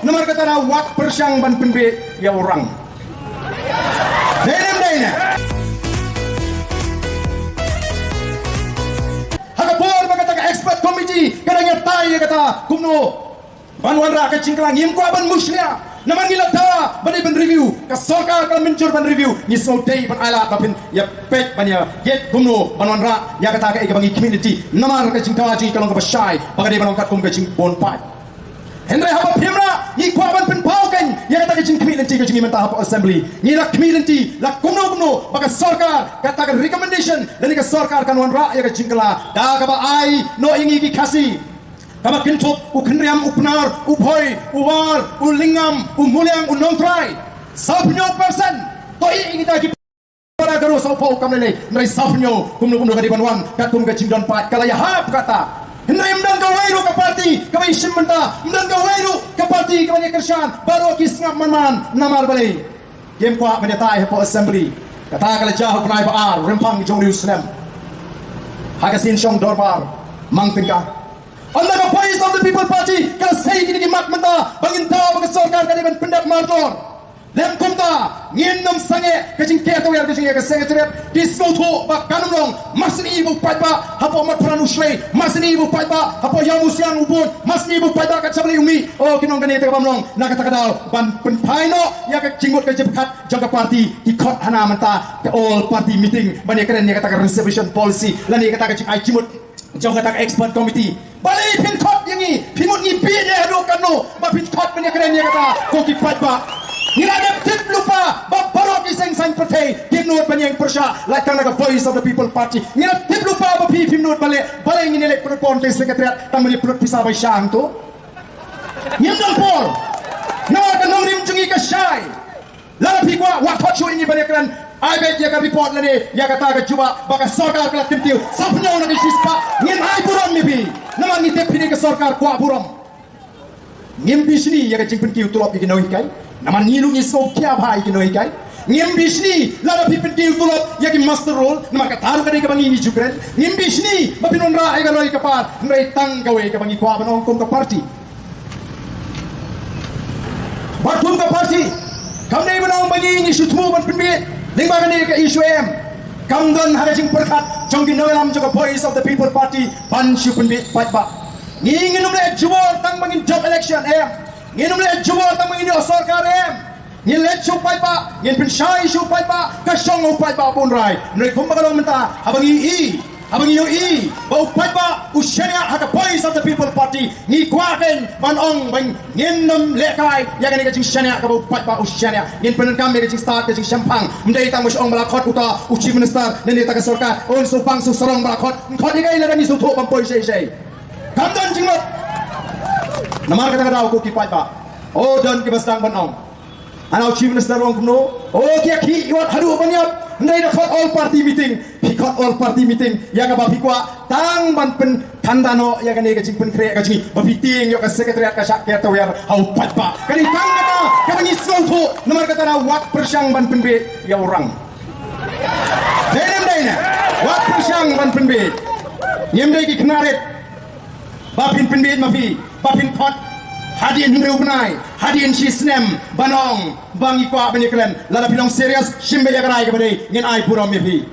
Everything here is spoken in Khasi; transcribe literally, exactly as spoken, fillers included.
Namar kata, wat pyrshang ban pynbeit ïa u rang. Dei ne ym dei ne? Ha ka por ba kata ka expert committee ka dang ïatai ïa kata kumno ban wanrah ka jingkylla, ngim kwah ban mushlia. Namar ngi la da ba dei ban review, ka sorkar ka la mynjur ban review, ngi sngewdei ban ailad ba phin ïa peit ban ïa ïeit kumno ban wanrah ïa kata kaei kaba ngi khmih lynti. Namar ka jingdawa jong ngi ka long kaba shai, ba ka dei ban long katkum ka jingbun paid. Hynrei haba phim rah, ngi kwah ban pynpaw kein ïa kata ka jingkhmih lynti ka jong ngi mynta hapoh assembly. Ngi la khmih lynti la kumno kumno ba ka sorkar, kata ka recommendation lane ka sorkar kan wanrah ïa ka jingkylla da kaba ai noh ïa ngi ki Khasi. Kaba kynthup u Khynriam, u Pnar, u Bhoi, u War, u Lyngngam, u Muliang, u Nongtrai. Sawphew percent. To ïa ngi da ki para Garo sawphew kam lei lei, hynrei sawphew kumno kumno ka dei ban wan katkum ka jingdon paid, ka la ïahap kata. Hynrei ym don kawei ruh ka party kaba ïashim bynta, ym don kawei ruh ka party kaba ïakyrshan, baroh ki sngap man man. Namar balei? Kim kwah ban ïatai hapoh assembly. Kata ka la jia ha u bnai ba ar, rympang jong u snem, ha ka sien shong dorbar mang tyngka. Ynda ka Voice of the People Party ka la sei kine ki mat mynta ba ngin daw ba ka sorkar ka dei ban pyndep mardor. Lem kumta, ngin ym sangeh ka jingker tawiar ka jong ngi ïa ka secretariat. Ki sngewthuh ba kan ym long. Mar syn i ba u paidbah hapoh Matphran u shlei, mar syn i ba u paidbah hapoh Ïawmusiang u bun, mar syn i ba u paidbah ka Jablei u mih. O, ki nong kane te ka bym long na kata ka daw ban pynphai noh ïa ka jingmut ka jingpyrkhat jong ka party. Ki khot hana mynta ka all party meeting ban ïakren ïa kata ka reservation policy lane ïa kata ka jingai jingmut jong kata ka expert committee. Balei phin khot ïa ngi? Phi mut ngi bieit ïa haduh katno ba phin khot ban ïakren ïa kata, ko ki paidbah? Ngi la dep tip lypa ba baroh ki seng saiñ pyrthei kim nud ban ïeng pyrshah, lait tang na ka Voice of the People Party. Ngi la tip lypa ba phi phim nud ban leh, balei ngin ïaleh pynlut bond te secretariat tang ban ïa pynlut pisa bai shang tu? Ngim don por. Namar ka nongrim jong ngi ka shai. Lada phi kwah, wat khot shuh ïa ngi ban ïakren. Ai beit ïa ka report lane ïa kata ka jubab ba ka sorkar ka la kyntiew sawphew na ka shispah. Ngin ai burom ïa phi. Namar ngi tip phi dei ka sorkar kwah burom. Ngim bishni ïa ka jingpynkiew tulop ïa ki nonghikai. Namar ngi ruh ngi sngewkhia bha ïa ki nonghikai. Ngim bishni lada phi pynkiew tulop ïa ki muster roll. Namar kata ruh ka dei kaba ngi ngi ju kren. Ngim bishni ba phin wanrah ïa ka roi ka par. Hynrei tang kawei kaba ngi kwah ban ong kum ka party. Bad kum ka party, kam dei ban ong ba ngi ngi shu thmu ban pynbeit lyngba kane ka issue em. Kam don ha ka jingpyrkhat jong ki nongïalam jong ka Voice of the People Party ban shu pynbeit paidbah. Ngi ngin ym leh jubor tang ba ngin jop election em. Ngin ym leh jubor tang ba ngin ïoh sorkar em. Ngin leit sha u paidbah, ngin pynshai sha u paidbah, ka shong u paidbah ba un rai. Hynrei kumba ka long mynta, haba ngi i, haba ngi ïohi ba u paidbah u shaniah ha ka Voice of the People Party, ngi kwah kein ban ong ba ngin nym lehkai ïa kane ka jingshaniah kaba u paidbah u shaniah. Ngin pyndonkam ïa ka jingstad ka jingshemphang. Ym dei tang ba shu ong ba la khot uta u Chief Minister ne uta ka sorkar, un shu pang shu sarong ba la khot. Khot ïa kaei lada ngi sngewthuh bym poi shei shei? Kam don jingmut. Namar kata ka daw ko ki paidbah, o, don kiba sdang ban ong, hana u Chief Minister u ong kumno? O, ki ïa khih wat haduh ban ïap. Hynrei da khot all party meeting. Phi khot all party meeting ïa kaba phi kwah tang ban pynthanda noh ïa kane ka jingpynkhreh ka jong ngi ba phi tieng ïoh ka secretariat ka shah ker tawiar ha u paidbah. Ka dei tang kata kaba ngi sngewthuh. Namar kata da wat pyrshang ban pynbeit ïa u rang. Dei ne ym dei ne? Wat pyrshang ban pynbeit. Ngim dei ki khynnah rit ba phin pynbeit ma phi, ba phin khot hadien hynriew bnai, hadien shi snem ban ong ba ngi kwah ban ïakren. Lada phi long serious, shim beit ïa ka rai kaba dei, ngin ai burom ïa phi.